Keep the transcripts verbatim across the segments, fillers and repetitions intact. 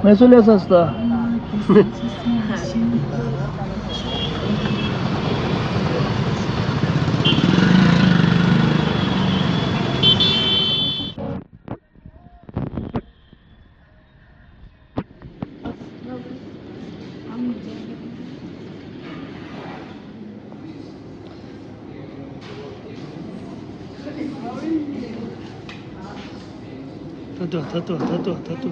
ངལ་གསོ་ལས་ས་སྟ། ད་ལྟོ་ད་ལྟོ་ད་ལྟོ་ད་ལྟོ།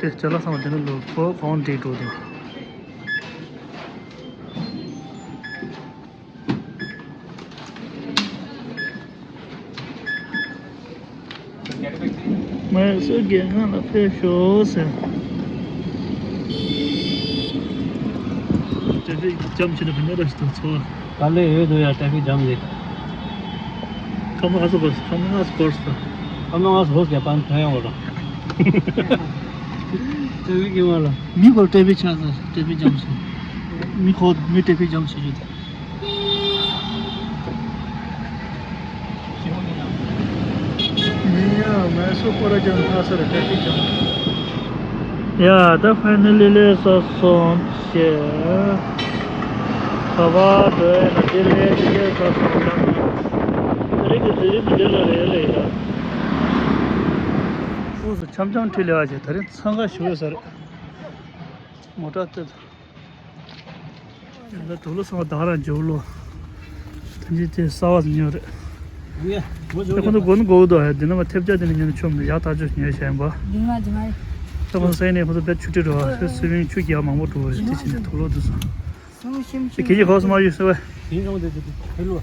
དེ་ཅ་ལག་ཚང་མ་དེ་ནས་ལོ་ཁོ་གང་འགྲིག་འགྲོ་དང་། ངལ་གསོ་རྒྱལ་ཁང་ལ་ཕེབས་ཤོག་ཟེར། ཏྲེ་ཕིག་ཇམ་བྱས་ནས་བུད་མེད་ར་ཞིག་དང་ཚོ། ག་ལེ་ཡོད་འདུག་ཡ། ཏྲེ་ཕིག་ཇམ་ཟེར། ཁ་མ་ང་སོ་གོ་ཁ་མ་ང་སོ་གོ་སོ། ཁ་མ་ང་སོ་གོ་སོ་ཡ་པན་ཐོན་ཡོང་བ་ར། ཏྲེ་ཕིག་གི་མ་ལ། མི་གོ་ཏྲེ་ཕིག་ཆགས་ས་ཏྲེ་ཕིག་ཇམ་ཟེར། མི་གོ་མི་ཏྲེ་ཕིག་ཇམ་བྱེད་རྒྱུ་དེ། ཡ་ད་ཕའི་ནལ་ལི་ལས་ས་སོང་ཞེས། ག་བ་འགྲོ་ཡ་ན་དེ་ལས་དེ་ལས་ས་སོང་ལ། རིག་གི་དེ་རིག་གི་དེ་ལ་རེད་ལས་ཡ། ཨུ་སུ་འཆམ་འཆམ་ཁྲིད་ལས་བ་ཞེས་ད་རིང་འཚང་ཁ་ཞུ་ཡོད་ས་རེད། མོ་ཊ་སྟོད། ད་དུག་ལོག་ཚང་མ་བདག་རང་འཇོག་ལོ། ཐོན་སྐྱེད་དེ་གསར་བ་ཉོ་རེད། ཡ། ད་ཁོ་ཚོ་དགོན་དགོ་དོ་ཡ་འདི་ན་མ་ཐེབས་ཆག་དེ་ནས་ཉོ་ནས་ཆོམ་ཡག་ཐག་ཆོད་ཉོ་བྱས་ཡིན་པ། འདི་མ་འདི་མ་རེད། ད་ཁོ་ཚོ་སེ་ནས་ཁོ་ཚོ་བེད་ཆུ་ཁྲི་རོ་ཧེ་སུ་བིང་ཆུ་རྒྱག་མང་པོ་འགྲོ་རེད་དེ་བྱས་ནས་དུག་ལོག་དུ་སོང་། དེ་ཁྱེད་ཀྱི་ཁོག་སུ་མ་ཡོད་ཟེར་བས། དེ་རང་དེ་དེ་དེ་ལོ།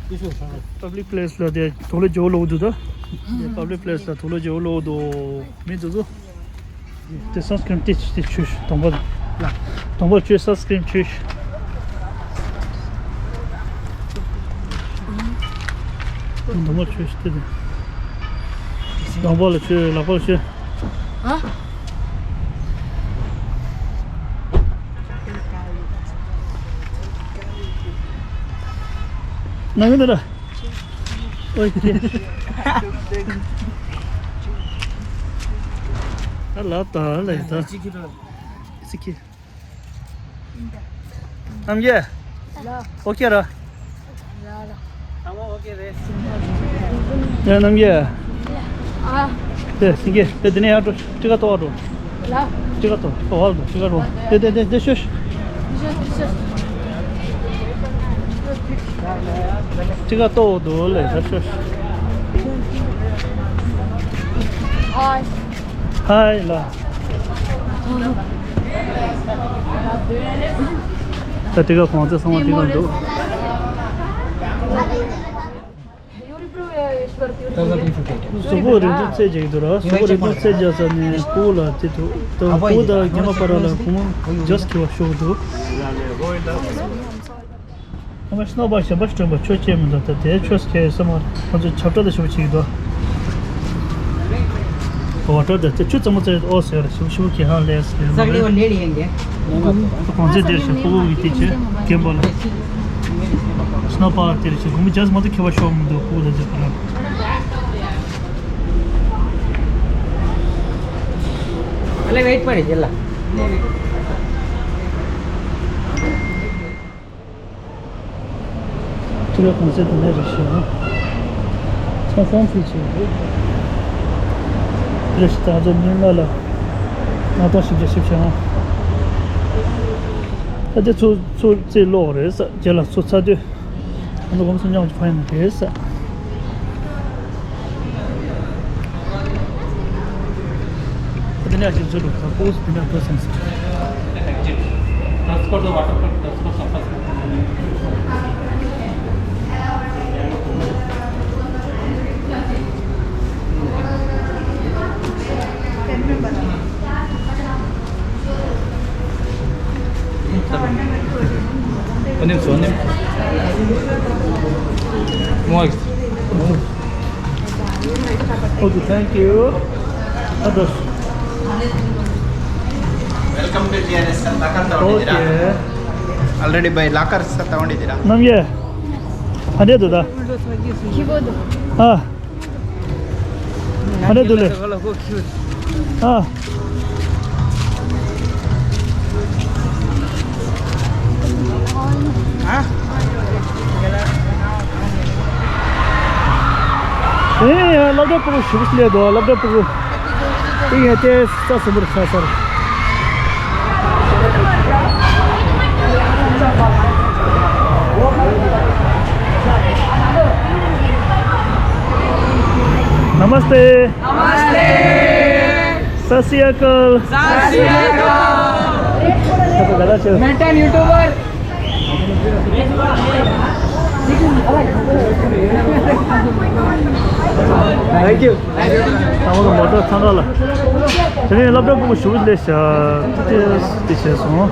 དེ་ཤོ་ས། Public place ལ་དེ་དུག་ལོག་འཇོག་ལོག་དུ་ད། དེ་public place ལ་དུག་ལོག་འཇོག་ལོག་དུ་མི་དུ་དུ། དེ་sunscreen དེ་དེ་ཆུ་གདོང་པ། གདོང་པ་ཆུ་sunscreen ཆུ། གདོང་པ་ཆུ་དེ་དེ། གདོང་པ་ལ་ཆུ་ལག་པ་ལ་ཆུ། ཨ། ནང་གི་འདི་ར། ཨོ་ཡེ། ད་ལབ་ད་ལ་ཡ་ད། ཨི་ཙི་ཁི། རྣམ་རྒྱལ། ལ། ཨོ་ཁེ་ར། ལ་ལ། ཡ་རྣམ་རྒྱལ། ཨ། དེ་སིང་གེ་དེ་དེ་ནས་ཡར་འགྲོ། ཊི་ཀ་ཏོ་འགྲོ། ལ། ཊི་ཀ་ཏོ་ཨོ་འགྲོ་ཊི་ཀ་འགྲོ། དེ་དེ་དེ་དེ་ཤོད། ཤོད་ཤོད། ཊི་ཀ་ཏོ་འདུག་ལས་ད་ཤོད། ཧའི། ཧའི་ལ། ད་ཊི་ཀ་གོང་ཚད་སོང་བ་ཊི་ཀ་འདུག་གཟུགས་པོ་རིང་ཐུང་ཚད་རྒྱག་གི་འདུག་ར། གཟུགས་པོ་རིང་ཐུང་ཚད་རྒྱག་ས་ནས་ཕྲུ་གུ་ལ་དེ་འདུག་ད་ཕྲུ་གུ་དང་རྒན་པ་བར་ལ་ཁོང་ཇ་སི་ཁེ་བ་ཤོར་འདུག་ཁོང་གིས་སྣོད་པ་གཞན་པ་ཞིག་སྤྲད་པ་ཆོས་ཅན་མི་འདུག་ད་དེ་ཆོས་ཁེ་ས་མ་ཁོང་ཚོས་ཁྱབ་བསྒྲགས་ད་ཞུ་བ་བྱེད་ཀྱི་འདུག་ཝ་ཊར་དེ་ཆུ་ཙམ་མ་ཙམ་ཨོ་ཟེར་ཞིབ་ཞིབ་གི་ཧང་ལས་ཟེར་ལ་རེད། གོང་ཚད་དེར་ཞིག་ཕྲུ་གུ་གི་དེ་ཆེ་རྒན་པ་ལ་སྣོད་པ་དེར་ཞིག་གོང་མི་ཇ་སི་མ་ཏོ་ཁེ་བ་ཤོར་མི་འདུག་ཕྲུ་གུ་ལ་དེ་ཁོ་རང་། ཨ་ལེ་ཝེཊ་པར་ཡེ་ལ། ཁྱེད་རང་གོང་ཚད་དེ་ནས་རེད་ཤག་ཚོང་ཁང་ཕུལ་ཆེ་རེད། རེད་ཤག་ད་ཚོ་མི་ལྔ་ལ་ལྔ་སྟོང་བཞི་བརྒྱ་བཞི་བཅུ་ཨང་། ད་དེ་ཚོ་ཚོ་རྩིས་ལོག་རེད་ས་རྒྱ་ལ་ཚོ་ཚ་དུས། ང་ཚོ་གོམས་སུ་མཉམ་གྱི་ཕ་ཡིན་ན་རེད་ས། དེ་ནས་ཅིག་ཚུར་འགྲོ་ཁ་ཕོ་སི་དེ་ནས་འགྲོ་སེམས་སེ། Dress code, water code, dress code, surface. ཨ་ནེམ་སོ་ཨ་ནེམ། Okay, thank you. Others. Welcome to G R S sir. Locker ತಗೊಂಡಿದ್ದೀರಾ? Okay. Already by locker sir ತಗೊಂಡಿದ್ದೀರಾ? ನಮಗೆ ಅದೇ ದುಡ್ಡ. ಕಿಬೋದು. ಹಾಂ. ಅದೇ ದುಡ್ಡು. ಹಾಂ. ཨེ་ཡ། སློབ་གྲྭ་ཕྲུ་གུ་ཞིག་སླེབས་འདུག་སློབ་གྲྭ་ཕྲུ་གུ། ཨེ་ཡ། དེ་ས་སུ་འབུར་ས་སར། नमस्ते। नमस्ते। सत श्री अकाल। सत श्री अकाल। मेंटन YouTuber. Thank you. ད་ང་ཚོ་མོ་ཊ་ཚང་ཁ་ལ། དེ་ནས་སློབ་གྲྭ་སྐུ་ཞུགས་ལས་བྱ་དེ་དེ་བྱས་སོང་།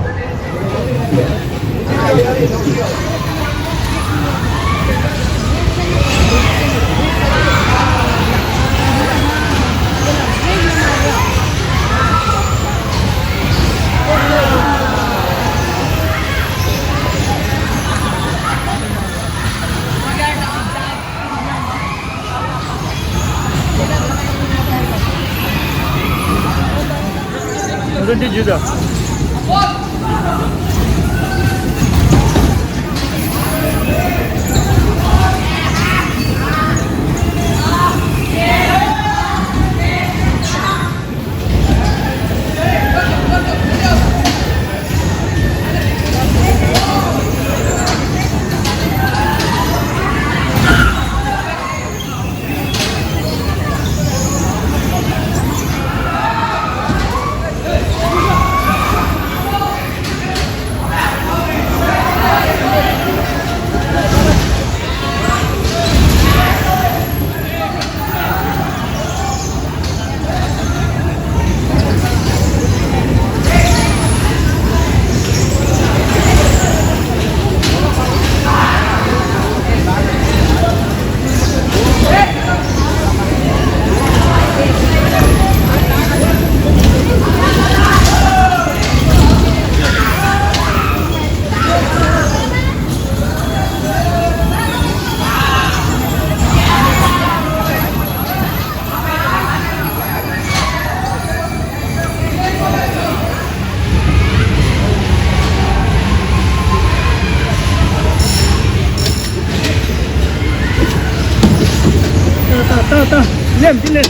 ཏ་ཏ་ཏ་ཏ། ལེམ་འདི་ལེམ།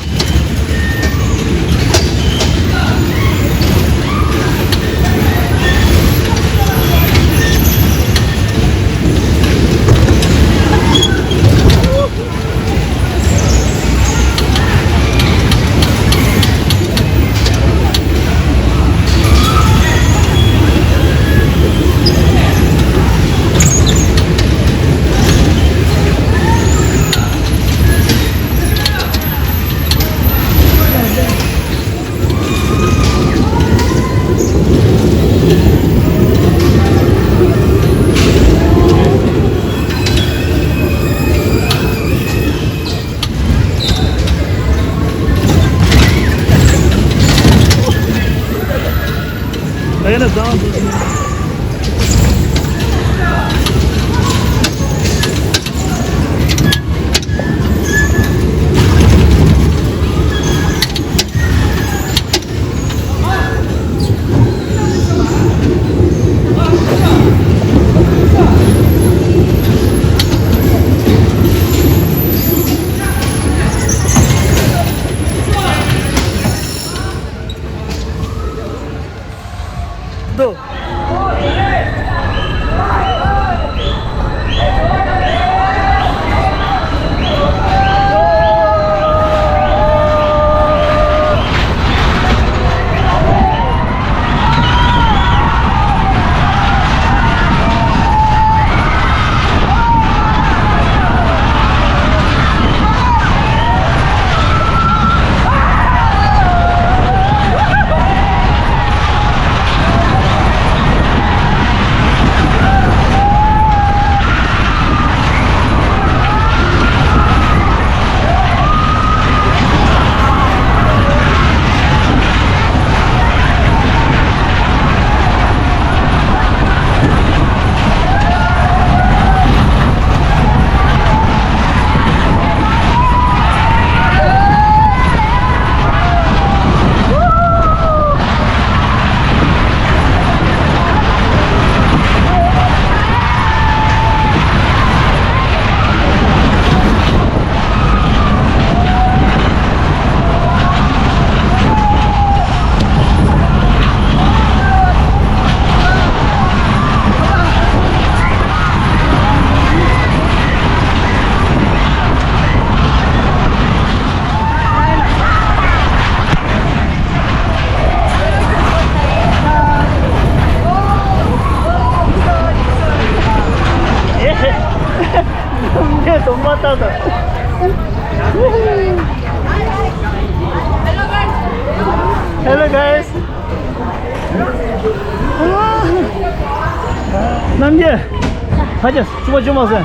ཁ་ཆེ་ཚུགས་པ་བཅོས་མ་ཟེར།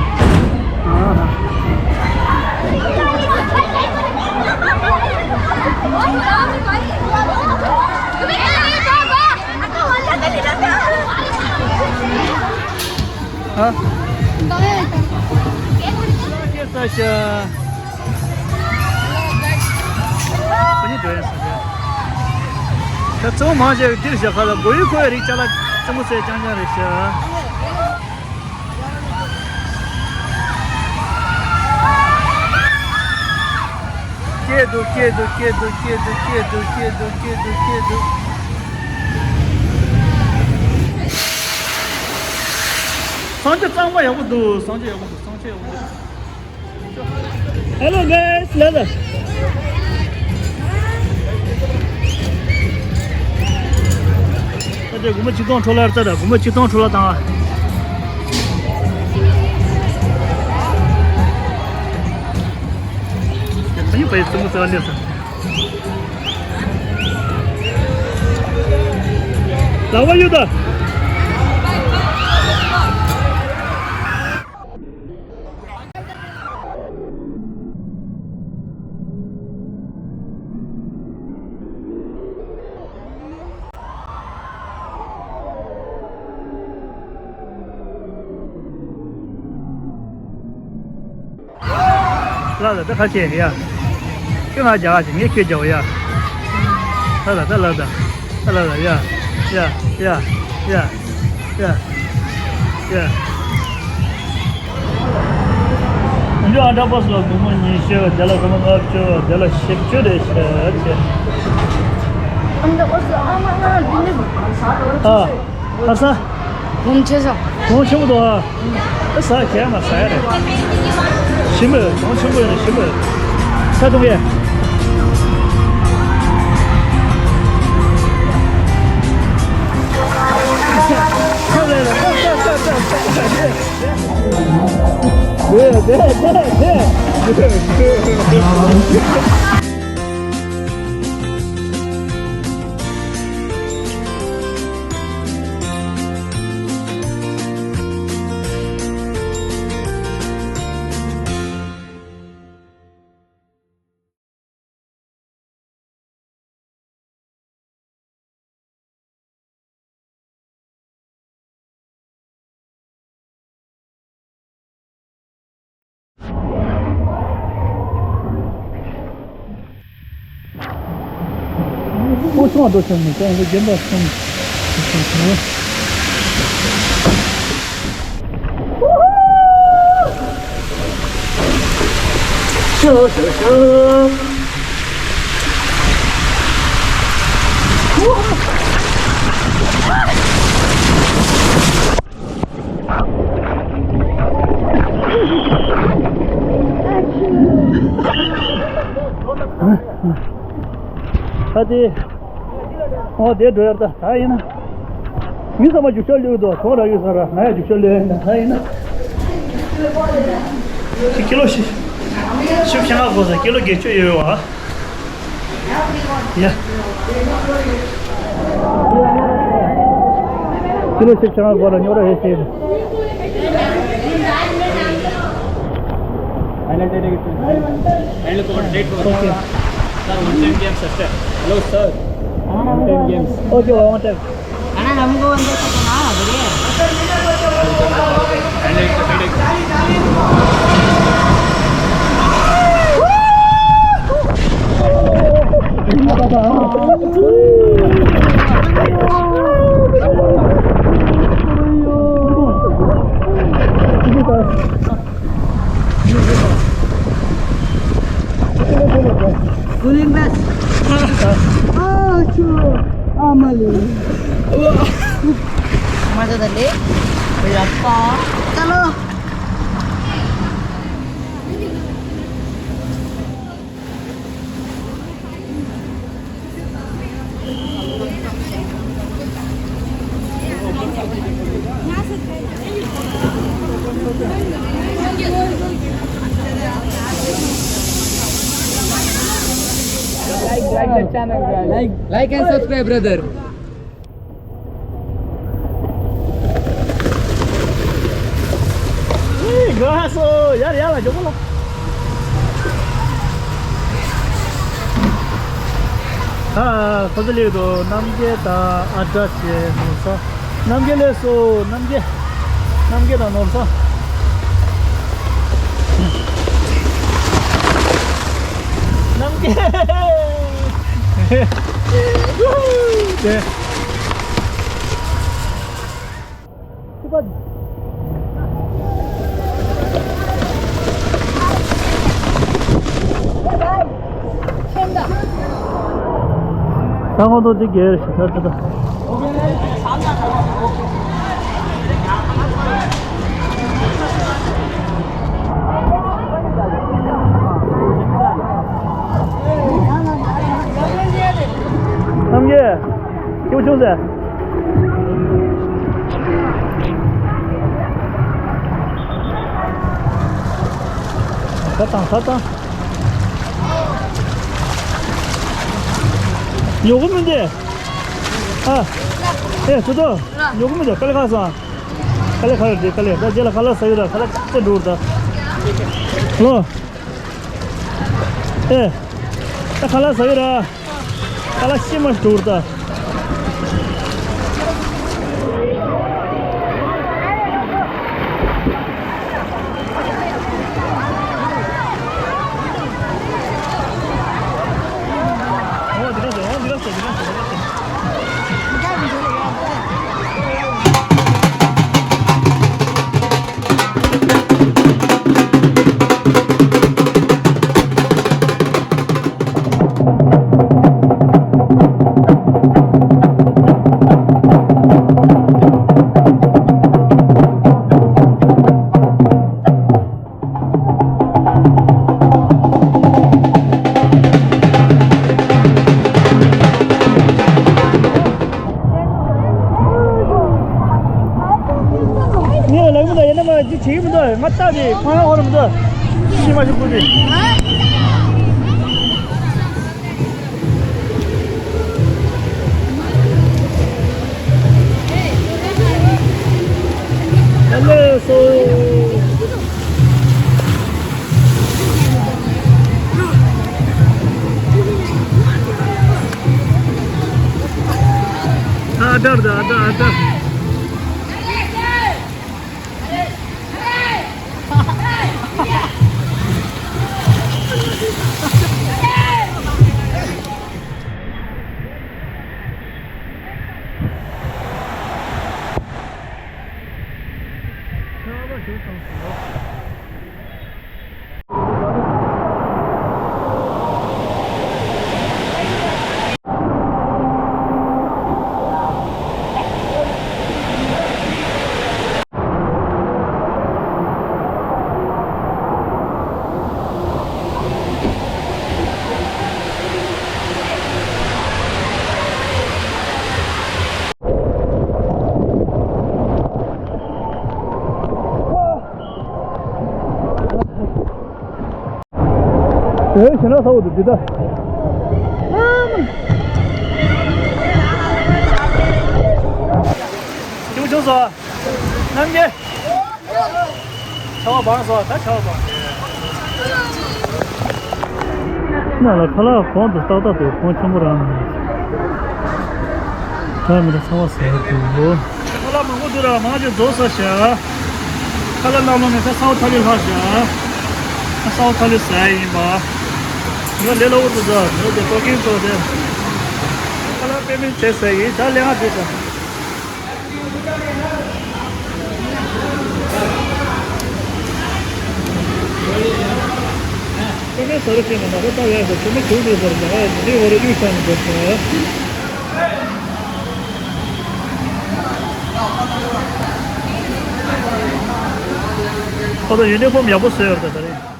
ཨ། ད་གཙོ་བོ་མང་ཆེ་བའི་འདིར་བཞག་ཁ་ལ་མགོ་ཡུ་ཁོའི་རིགས་ཅ་ལག་རྩེད་མོ་རྩེ་རྐྱང་རྐྱང་རེད་ཤག་སྐྱེས་འདུག་སྐྱེས་འདུག་སྐྱེས་འདུག་སྐྱེས་འདུག་སྐྱེས་འདུག་སྐྱེས་འདུག་སྐྱེས་འདུག་གསང་ཆ་གཙང་མ་ཡག་པོ་འདུག་གསང་ཆ་ཡག་པོ་འདུག་གསང་ཆ་ཡག་པོ་འདུག Hello guys, ལ་ལ། ད་དེ་སྒོར་མོ་ཆིག་སྟོང་འཕྲོ་བརླག་རྩ་དང་སྒོར་མོ་ཆིག་སྟོང་འཕྲོ་བརླག་བཏང་བ། ད་ཡིན་པ་ཡིན་སྲིན་མོ་རྩ་བ་ནས་ས། ལག་པ་གཡུག་ད། ལ་ལ་ད་ཁ་ཆེ་ཡ། ཁྱོད་ང་རྒྱག་ག་ཅིག་ངས་ཁྱོད་རྒྱག་ཡ། ལ་ལ་ད་ལ་ད། ད་ལ་ལ་ཡ། ཡ་ཡ་ཡ་ཡ་ཡ། འདི་ཨན་ཌར་པཱ་སི་ལ་སྒོར་མོ་ཉི་ཤུ། དེ་ལ་སྒོར་མོ་ལྔ་བཅུ། དེ་ལ་བཞི་བཅུ་རེད་ཤག་ཅེ། ཨན་ཌར་པཱ་སི་ཨ་མ་ང་འདི་ནི། ཨ། ཧ་ས། གོང་ཆེ་ས། གོང་ཆེན་པོ་འདུག་ཨ། ཨ་ཟ་གས་མ་ཟ་ཡ་རེད། ཞིམ་པོ་གོང་ཆེན་པོ་ཡོད་ན་ཞིམ་པོ། ས་དུང་ཡ། ཁ་ལས་ལ་ཁ་ཁ་ཁ་ཁ་ཁ་ཁ། དེ་དེ་དེ་དེ། ཨོ་ཚང་འགྲོ་ཆོག་མི་ཚང་འགྲོ་རྒན་པ་ཚང་། ཤོ་ཤོ་ཤོ། ཨ་དེ། ཨོ་དེ་འགྲོ་ཡར་ད་ད་ཡིན་ན། མི་ཚང་མ་རྒྱུག་ཤར་ལུས་འདུག་གང་རག་ཡོད་ས་ར་ང་ཡང་རྒྱུག་ཤར་ལུས་ཡིན་ད་ད་ཡིན་ན། ཅི་ཀི་ལོ་བཞི། བཞི་བཅུ་ལྔ་དགོས་ས་ཀི་ལོ་བརྒྱད་ཅུ་ཡོད་བ། ཡ། ཀི་ལོ་བཞི་བཅུ་ལྔ་དགོས་ལ་ཉོ་ར་ཧེ་ཤེས། Okay. Sir, one time game, sir. Hello, sir. One time games. Okay, one time. அண்ணா, நமக்கு வந்து பார்த்தோம்னா, அப்படியே. Cooling glass. 아, 추워. 아, 말려. 맞아, 달리. 여기 아파. Hello. Like, like the channel, guys. Like, like and subscribe, brother. སོ་ཡར་ཡར་ལ་མགྱོགས་པོ་ལ། ཨ། ཁོ་ཚོ་སླེབས་འདུག་རྣམ་རྒྱལ་དང་ཨ་བྲ་བྱས་ནོར་བཟང་། རྣམ་རྒྱལ་སླེབས་སོང་། རྣམ་རྒྱལ། རྣམ་རྒྱལ་དང་ནོར་བཟང་། རྣམ་རྒྱལ། དེ། ད་ཁོང་ཚོ་འདི་གས་རེད་ཞིག་ད་ད་ད། རྣམ་རྒྱལ། སྐྱིད་པོ་བྱུང་ཟེར། ད་བཏང་ད་བཏང་། ཉོ་གི་མི་འདུག་ཨ། ཨེ་སུ་དོ། ཉོ་གི་མི་འདུག་དཀའ་ལས་ཁག་སོང་། དཀའ་ལས་ཁག་ཡོད་དེ་དཀའ་ལས་ད་རྗེས་ལ་ཁ་ལག་ཟ་གི་ར་ཁ་ལག་ཅི་འགྲོ་ར་ད། ལོ། ཨེ། ད་ཁ་ལག་ཟ་གི་ར། ཁ་ལག་ཤི་མ་ཤི་འགྲོ་ར་ད། ངས་ལབ་མི་འདུག་ཡིན་ན་མ་ཅི་བྱེད་ཀྱི་མི་འདུག་ང་ལྟ་དེ་ཁོང་རང་འོར་མི་འདུག་ཤི་མ་ཤི་ཁུ་དེ། ཨ་ལས་སོ། ཨ་དར་ད་ཨ་དར་ཨ་དར། དེ་ཞེ་ན་ས་འོག་ཏུ་འདི་ལྟ། ཅུང་ཆུང་སོ། རྣམ་རྒྱལ། ཆར་པ་སྦངས་སོ། ད་ཆར་པ་སྦངས། ནང་ལ་ཁ་ལག་གོང་དུ་ཏག་ཏག་འདུག་གོང་ཆེན་པོ་རང་། ད་མི་འདྲ་ཚ་བ་ཟ་འདུག་ཁ་ལག་མང་པོ་འདུག་ར་མང་ཆེ་རྫོགས་ས་ཤག་ཁ་ལག་སྣ་མང་ནས་ད་ས་འོག་ཐ་ལི་ལྷག་ཤག་ས་འོག་ཐ་ལི་ཟ་ཡི་ཡིན་པ། ངས་ལས་སླ་པོ་འདུག་ཟ། ངས་དེ་ཀོ་ཀིང་ཚོ་དེ། ཁ་ལག་དཔེ་མིན་བྱས་ཟ་ཡི། ད་ལས་ང་འདུག་ཟ། ཁྱོད་མེད་ས་རུ་ཕྱིན་ན་མ་གོ་ལྟ་ཡག་ཟེར། ཁྱོད་མེད་བྱུང་འདུག་ཟེར་ཀྱང་ཨེ་འདི་འོ་རེ་གཡུག་བཏང་ནས་འགྲོ་སོང་། ཁོ་ཚོ་ཡུ་ནི་ཕོམ་ཡག་པོ་བཟོས་ཡོད་རེད་ད་ད་རེས།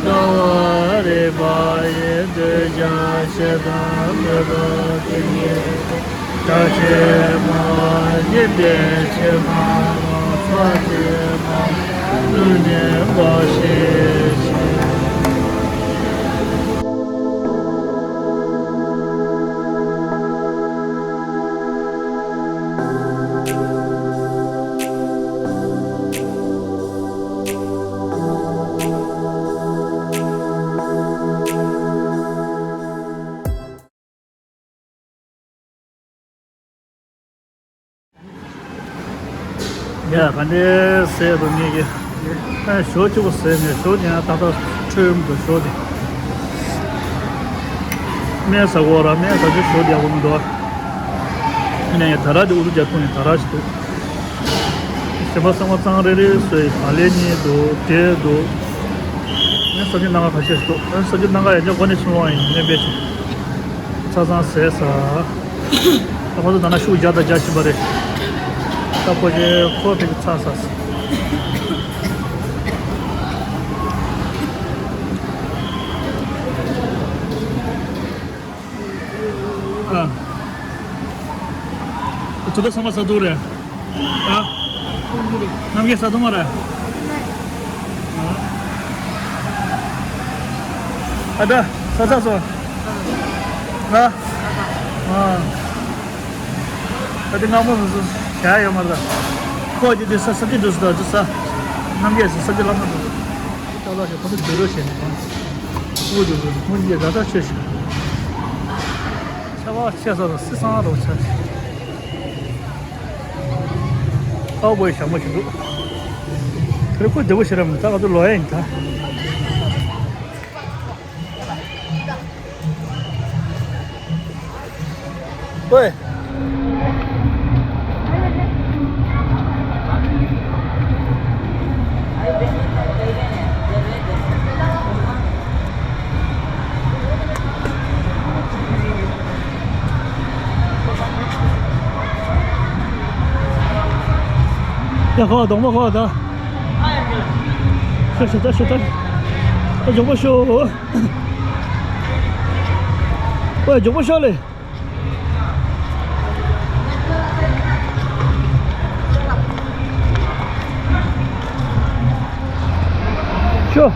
རྩ་བ་རིག་པ་ཡི་གདུལ་བྱ་ཞེ་སྡང་མེད་པ་དེ་ཉིད་དུ། བཀྲ་ཤིས་སྨྲ་བ་སྙིང་འདོད་ཕྱིར་མ་ལོག་ཚོགས་ཀྱི་མ་ལུས་ནས་འགོག་ཤིག་ཤིག་ཡ་ག་འདྲས་ཟས་དང་ངེད་ཀྱི་ཨ་ཞོ་གཅིག་པོ་ཟས་ནས་ཞོ་དེ་ཡང་ཏག་ཏག་ཁྲོམ་དུ་ཞོ་དེ་སྨན་ཟ་གོ་ར་སྨན་ཟ་རྒྱུ་ཞོ་དེ་ཡག་པོ་མི་འདུག་ཨ་ནས་ད་ར་དེ་ཨུ་ཚུགས་རྒྱག་ཐུབ་ནས་ད་ར་ཞིག་འདུག་གཞན་པ་ཚང་མ་གཙང་རེ་རེ་བཟོས་བག་ལེབ་གཉིས་འདུག་འབྲས་འདུག་ཨ་ས་ཆུ་སྣ་ཁ་ཁ་ཤས་ཤིག་འདུག་ཨ་ས་ཆུ་སྣ་ཁ་ཡང་ཅག་གོ་ནས་ཆུང་བ་ཡིན་སྨན་པས་ཆུ་ཆ་ཚང་ཟས་ཟ། ད་ཁོ་ཚོ་ད་ན་ཤུགས་རྒྱག་དང་རྒྱག་བཞིན་པ་རེད། ད་ཁོ་ཚོས་ཁོ་ཕ་གི་ཚ་ས་ཟ། ཨ། དུ་ད་ཚང་མ་ཟ་འདུག་རེད། ཨ། རྣམ་རྒྱལ་ཟ་འདུག་མ་རེད། ཨ། ད་ཟ་ཟ་སོང་། ཨ། ཨ། ད་དེ་སྔ་མོ་སོ་སོ་བྱ་ཡོད་མ་རེད། ཁོ་གྱིས་དེ་ས་ས་ཅི་འདུག་ཟེར་ད་དེ་ས། རྣམ་རྒྱལ་ཟེར་ས་ཅི་ལབ་མ་འདུག་ད་ལ་ཞིག་ཁོ་ཚོ་སྡོད་རོགས་བྱས་ནས་ཁོང་ཚོ་སྡོད་རོགས་ཁོང་གིས་ད་ལྟ་ཆོས་ཤིག་ཆ་བ་ཆེ་ས་དང་སི་སང་རོགས་ཆ་ཞིག་ཨའོ་བོའི་ཞྭ་མོ་ཞིག་འདུག་ཁོ་ཁོ་བདེ་པོ་ཞིག་རེད་མ་ད་ང་ཚོ་ལོ་ཡ་ཡིན་ད། ཝེ། ཡ་ཁོ་གདོང་པ་ཁོ་ད། ཤོ་ཤོ་ད་ཤོ་ད། ད་མགྱོགས་པོ་ཤོ། ཝེ་མགྱོགས་པོ་ཤོ་ལེ། ཤོ།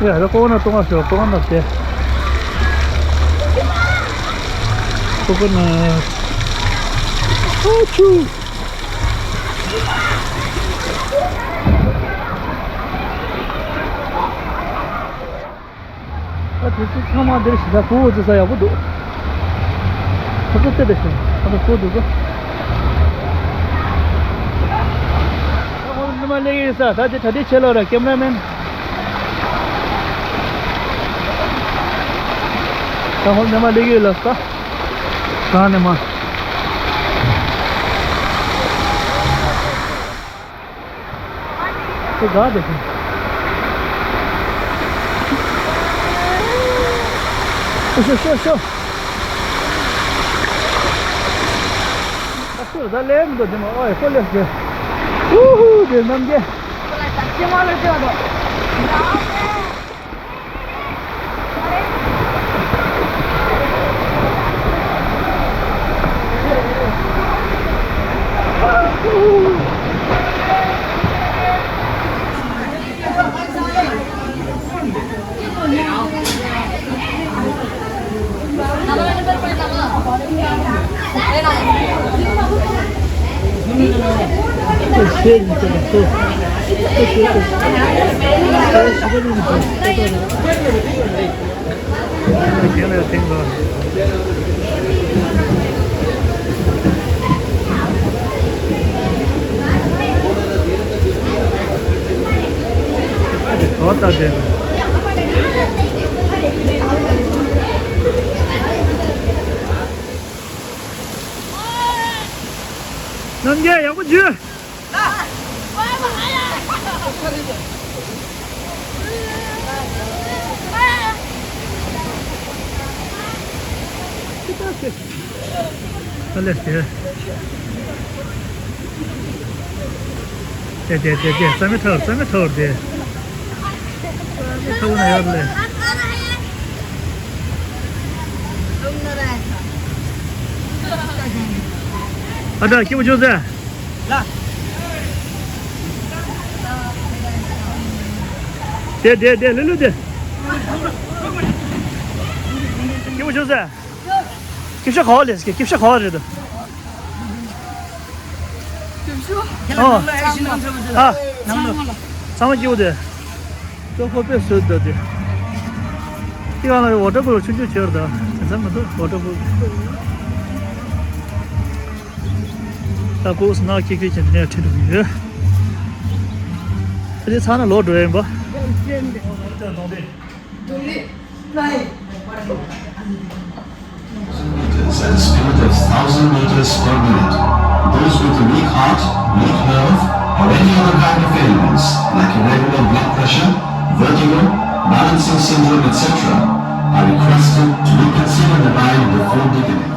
ཡ་ད་ཀོ་ཀོ་ནཊ་གཏོང་བ་ཤོག་ཀོ་ཀོ་ནཊ་དེ། ཀོ་ཀོ་ནཊ། ཨ་ཆུ། ཨ་དེ་ཚོ་ཚང་མ་འདིར་ཞེ་དྲག་ཕྲུ་གུ་ཚོ་ས་ཡག་པོ་འདུག་ཁོ་ཚོ་བལྟས་བསྡད་ཤག་ཁོ་ཚོ་ཚུར་འདུག་གོ་ད་ཁོ་ཚོ་ཉི་མ་སླེབས་ཀྱི་ཡིན་ས། ད་དེ་གྲ་སྒྲིག་བྱེད་ལ་ར་ཀེམ་ར་མེན། ད་ཁོ་ཚོ་ཉི་མ་སླེབས་ཀྱི་ཡོད་ལ་ས། གང་ནས་མ། ཁོ་དགའ་བསྡད་ཤག་ཤོ་ཤོ་ཤོ། ཨ་ཤོ་ད་ལེན་དུ་དེ་མ་ཨོ་ཡ་ཁོ་ལེ་ཤེ། ཧུ་ཧུ་དེ་རྣམ་རྒྱལ། རྣམ་རྒྱལ་ཡག་པོ་འཇུ། ཨ་ལས་ཟེར། དེ་དེ་དེ་དེ་རྩ་མེད་ཐར་རྩ་མེད་ཐར་དེ། རྩ་མེད་ཐར་ན་ཡག་ལས། ཨ་ད་སྐྱིད་པོ་བྱུང་ཟེར། དེ་དེ་དེ་ལེ་ལེ་དེ། སྐྱིད་པོ་བྱུང་ཟེར། སྐྱིད་ཤོག་ག་བ་ལས་སྐྱིད་སྐྱིད་ཤོག་ག་བ་རེད་དོ། ཨོ། ཨ། ཚང་མ་སྐྱིད་པོ་དེ། ལྟོ་ཁོ་དཔེ་བཟོས་འདུག་དེ། དེ་ག་ལ་ཝ་ཏར་ཕུལ་ཆུང་ཆུང་བྱས་ར། ད་དེ་ཚང་མི་འདུག་ཝ་ཏར་ཕུལ། ད་ཁོ་སྣ་ཁིག་ཁིག་བྱས་ནས་ཁྲིད་འགྲོ་གི་ཡོད། ཨ་དེ་ཚང་ན་ལོག་འགྲོ་ཡ་ཡིན་པ། Meters at a speed of thousand meters per minute. Those with a weak heart, weak nerve, or any other kind of ailments like irregular blood pressure, vertigo, balancing syndrome, et cetera, are requested to be considered in the line before beginning.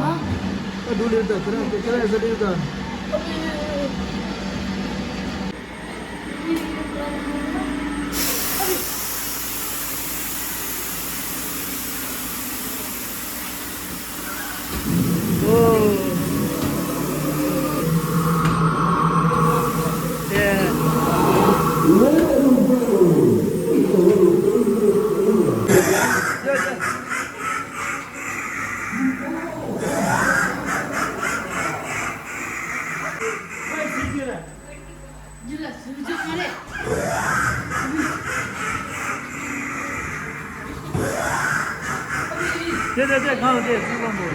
དེ་དེ་དེ་གང་དེ་ཚུར་གོང་དུ།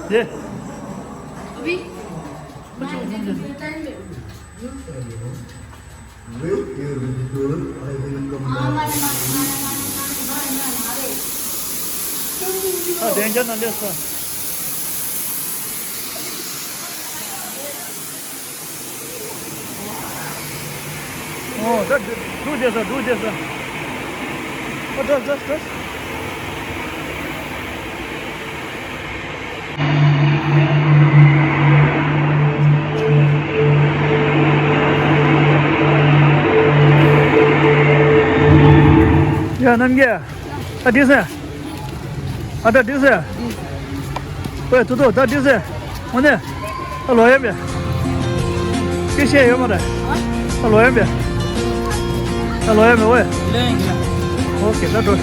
དེ། Wait here, Mister I will come back. ཨ་བདེ་འཇགས་ན་སླེབས་སོང་། ཨོ་ད་འགྲོ་བསྡད་སོང་། འགྲོ་བསྡད་སོང་། ཨ་འགྲོ་འགྲོ་འགྲོ། ཡ་རྣམ་རྒྱལ། ཨ་འགྲིག་སོང་། ཨ་ད་འགྲིག་སོང་། ཝེ་ཐུ་ཐུ་ད་འགྲིག་སོང་། འོ་ནས། ཨ་ལོ་ཡ་མེ། སྐད་ཆ་ཡོད་མ་རེད། ཨ་ལོ་ཡ་མེ། ཨ་ལོ་ཡ་མེ་ཝེ། ཨོ་ཁེ་ད་འགྲོ།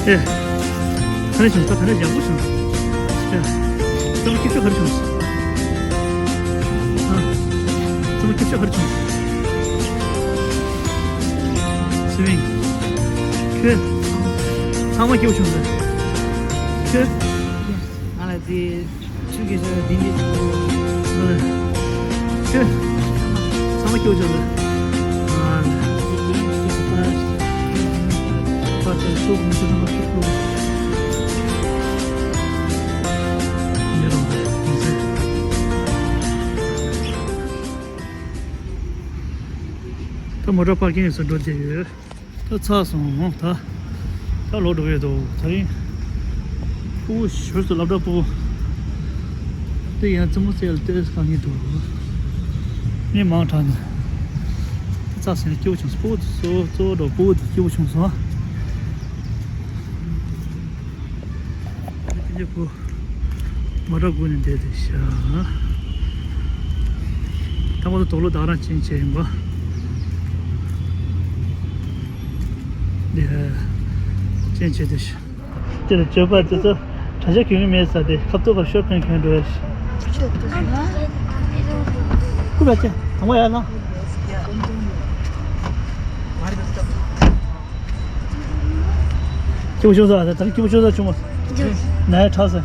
ཨེ། ད་ནས་བྱུང་། ད་ད་ནས་ཡག་པོ་བྱུང་། ཨེ། ཚང་མ་སྐྱིད་ཤོས་ག་རེ་བྱུང་། ཨ། ཚང་མ་སྐྱིད་ཤོས་ག་རེ་བྱུང་། སི་ཝིང་། ཁྱོད། ཚང་མ་སྐྱིད་པོ་བྱུང་ཟེར། ཁྱོད། ང་ལ་དེ། ཆུ་གི་ཆུ་དེ་འདྲ་ཞིག་འདུག་ཨ་ལས། ཁྱོད། ཚང་མ་སྐྱོ་བྱུང་ཟེར། ཨ་ལས། ཨ་ལས། ཨ་ལས། ཚང་མ་སྐྱོ་བྱུང་ཟེར། ད་མོ་ཊ་པར་ཀིང་ཡོད་ས་འགྲོ་བསྡད་ཡོད། ད་ཚར་སོང་། ད་ད་ལོག་འགྲོ་གི་འདུག་དེ་རིང་ཕྲུ་གུ་ཞོར་དུ་སློབ་གྲྭ་ཕྲུ་གུ་དེ་ཡང་རྩེད་མོ་རྩེ་ལ་ཏོག་ཙམ་དཀའ་ངལ་འདུག་མི་མང་དྲགས་ནས། ད་ཚར་སོང་། སྐྱིད་པོ་བྱུང་སོང་། ཕྲུ་གུ་གཙོ་བོ་གཙོ་བོ་འགྲོ། ཕྲུ་གུ་དེ་སྐྱིད་པོ་བྱུང་སོང་། དེ་འདྲ་ཕྲུ་གུ། མོ་ཊ་སྒུག་ནས་བསྡད་དེ་ཤག་ད་ང་ཚོ་དོག་ལོ་ད་རང་ཅན་བྱས་ཡིན་པ། འདི་ཅན་བྱས་དེ་ཤག་དེ་ལ་བརྗོད་པ་དེ་ཚོ་དྲ་རྒྱ་གྱོན་གྱི་མེད་ས་དེ་ཁ་ཐུག་ག་ཤོར་ཕན་གྱོན་འགྲོ་ཡ་ཤག་ཀུ་བ་ཅན་དང་པོ་ཡར་ལངས། སྐྱིད་པོ་བྱུང་ས། ད་ལྟ་སྐྱིད་པོ་བྱུང་ས་བྱུང་མ། ན་ཡ་དྲག་ས།